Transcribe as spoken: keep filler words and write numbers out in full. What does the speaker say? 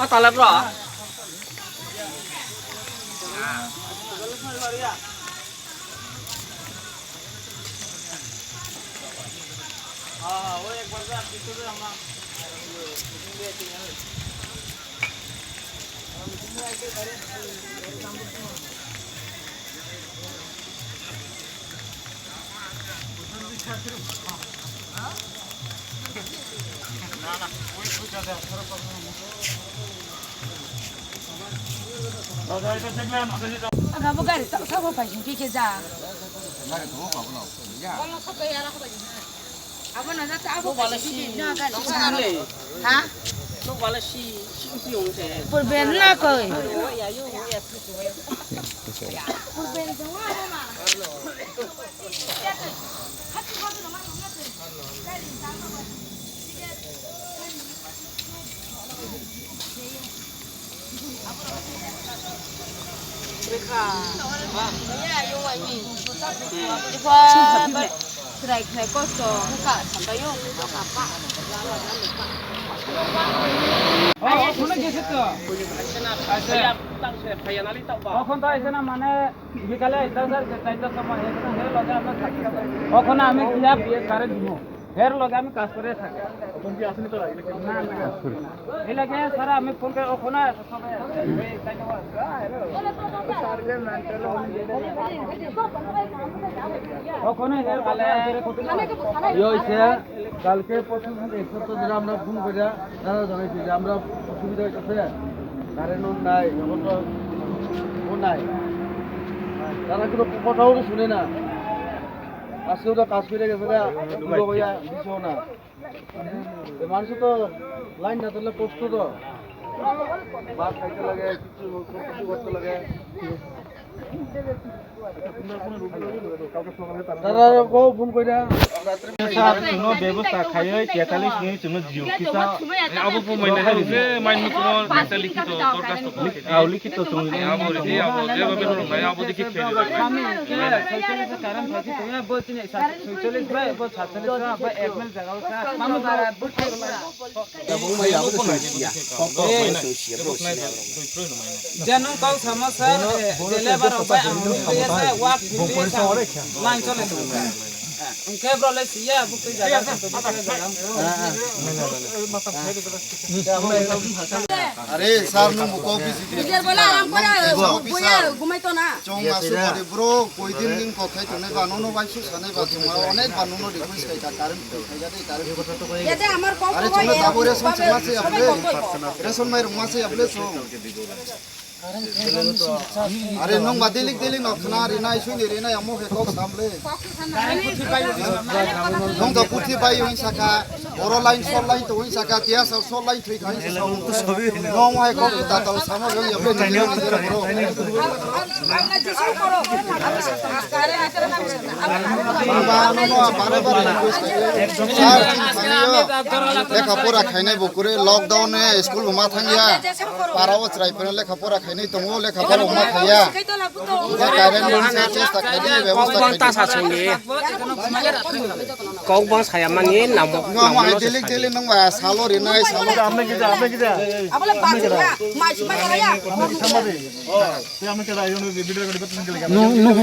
O tala bro. Aga bo gari ta sabo pai hin khe ja. Abo na jata abo pai hin khe ja gari. Ha? Purben na koi. Purben jong abo ma. Khrai khrai kosto wngkha, sambai o. Okhon to aise na mane bikale aita sir, chaita somoy aise na, her loge amra thaki. Okhon ami kiya biye kare dimo. Her loge ami kaj kore thaki. Okhon ki asini to ragile ki? Na, na. Elage sir ami phone kare okhon na. Okhon her loge ami kore khoti na. Yo ise. কালকে প্রথম এক সপ্তাহ ধরে আমরা ফোন করে তারা জানাইছি যে আমরা অসুবিধা হইতেছে, কারেন্টও নাই, এখন তো ও নাই, তারা কোনো কথাও তো শুনে না। আজকে ওরা কাজ করে গেছে না, পুরো ভাইয়া দিছেও না। তো মানুষ তো লাইন না থাকলে কষ্ট তো, ভাত খাইতে লাগে, কিছু কিছু করতে লাগে। Sir, chwngno bebosta khaiwi tetalis ni chwngno jio kisa. Abo bo mai nai, mai mukumo nai likhito dorkhasto. Ao likhito chwng. Abo ri, abo jeba bero nai, abo dikhi kheli. Kami ke soicholish karan thasi tongya, bo chini soicholish bai, bo satcholish bai, bo ekmil jaga sa. Mamo dara bo thai. Je nwng kok samo sir, je lebar rok bai ang hwnwi tongya se, wak hwnwi tongya se, line choli tongkha. Hwnkhe borok le siya, buktui jaga, buktui jaga. Are sir, nwng bo kok bisi de. Nijor bola aram kore, boya gumai to na. Chong asu bari bro, koi din din kok khai tongnai ba, nono bai su sanai ba, chong onek ba nono request khai ta, current khai ja de, current. Yate amar kok. Are chong ta bo ration chong ma se able. Ration mai rong ma se able chong. Are nwng ba dilik dilik no khna rinai, sui ni rinai, amo he kok sam le. Nwng to puthi bai oi saka. Oro line, sol line to oi saka, tia sol, sol line three khai. Nwng hai kok ta tal samo jong ya pe ni. Ba, no, no, bare bare request khai. Sir, lekha pora khainai bo kwrwi, lockdown ni school bo ma thangya. Para o chwrai phano lekha pora khainai tongo, lekha pora bo ma khaiya. Ba current run se chesta khaidi, bebosta khaidi. Kok bang saya mani namo. Nwng hai dilik dilik nwng ba salo rinai, salo. Apne kija, apne kija. Abole bang ya, mai sima ya. Nwng, nwng hai